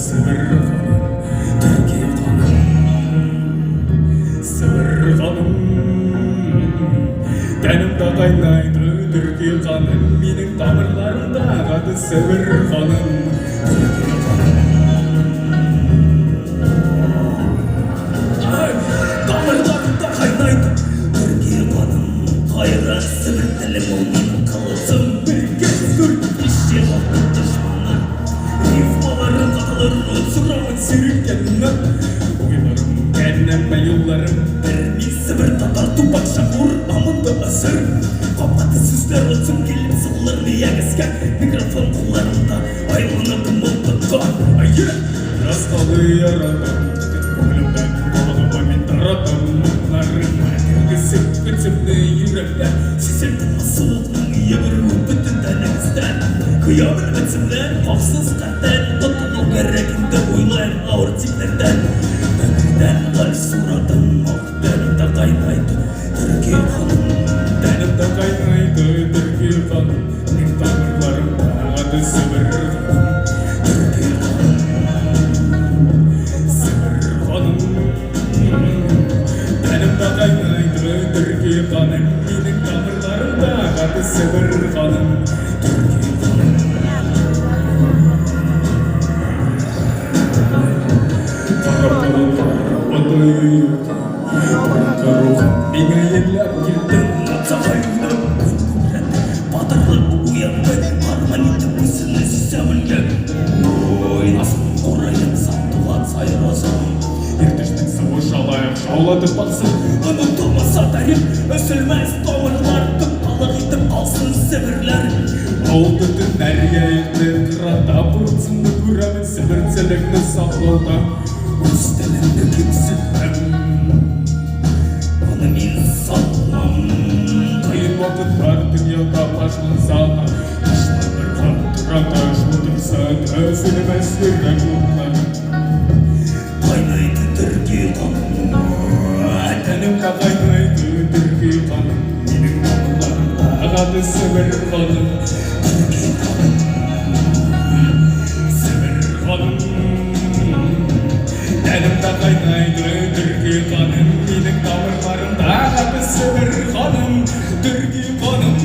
Себер каным, төрки каным. Себер каным. Тәнемдә кайнайды төрки каным, минем тамырларымда агады Себер каным, төрки каным. Тамырларымда кайнайды төрки каным, кайран Себер телем ул минем кылычым. Бергә дүрт, биш, алты дошманнар. Рифмаларым катылыр, сорамын сиреккәннән. Уйларым, тәнемә юлларым. Бер мин Себер татар тупак шакур, амында әзер. Капкаты сүзләр отсын килеп сыгылыр миягезгә. Микрофон кулларымда айланады мылтыкка. Әйе, раскалы яратам, күңелемдән балыгыма мин таратам моңнарым. Әтергесе көтсемне йөрәктә. Сизелде суыкның йөгерүе бөтен тәнегездән. Көямын бетсемнән, хаксыз картән, тотыну кәрәк инде уйлайм авыр типләрдән. Тәңредән хәл сорадым, ак тәнемдә кайнайды төрки каным. Тәнемдә кайнайды төрки каным, минем тамырларымда агады Себер каным, төрки каным. Себер каным. Тәнемдә кайнайды төрки каным, минем тамырларымда агады Себер каным, төрки каным. Кара болытлар аты Борынгы рухым миңа ияләп килде. Сагаюдан күн күкрәде, батырлык уянды, арман итеп үземне сизәмен. Уйнасын курайым, сандуган сайрасын. Иртешнең суы шалаек шаулатып аксын. Онытылмаса тарих, өзелмәс тамырлар, тоткалык итеп калсын Себерләр. Ал төтеннәр яелды кырата, бурыцымны күрәмен Себер телеңне саклауда. Үз телемне кимсетмәм, аны мин сатмам. Кыен вакытлар дөньяда башланса да, дошманнарга турата шудырса да, өзелмәс йөрәк утлары. Кайнайды төрки каным. Тәнемдә кайнайды төрки каным, минем тамырларымда агады Себер каным, төрки каным. Себер каным. Тәнемдә кайнайды төрки каным, минем тамырларымда агады Себер каным, төрки каным.